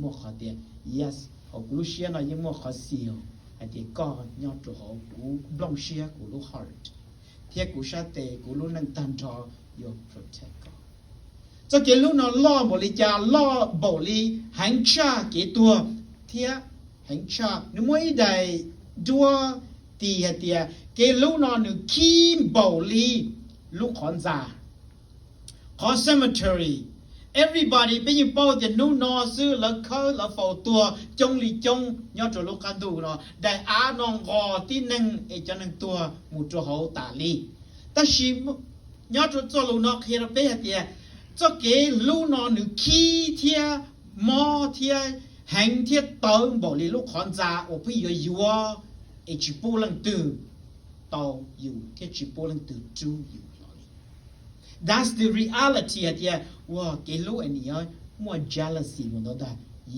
muaj qhov tias, yes, hauv kuv lub siab no yeej muaj qhov seal hais tias koj nyob rau hauv kuv nplooj siab, kuv lub heart, thiab kuv sab tes, kuv lub neej tag nrho yuav protect koj. Txoj kev hlub no loj npaum li cas? Loj npaum li heev tshaj kev tuag thiab heev tshaj. Nws muaj ib daim duab tis hais tias kev hlub no nws khib npaum li lub qhov ntxa, qhov cemetery. Everybody, peb yeej paub tias hnub no xwb lawv khawb lawv faus tuag coob li coob nyob rau lub qab ntuj no. Daim av no nqos tib neeg es cov neeg tuag mus rau hauv tas li. Tab sis nyob rau txoj lus no qhia rau peb hais tias txoj kev hlub no nws khib thiab mob thiab heev thiab tawv npaum li lub qhov ntxa uas pheej yuav yuav es tsis pub leej twg tau yus thiab tsis pub leej twg rub yus hlo li. That's the reality hais tias ua kev hlub es nws yuav muaj jealousy mus ntau ntag.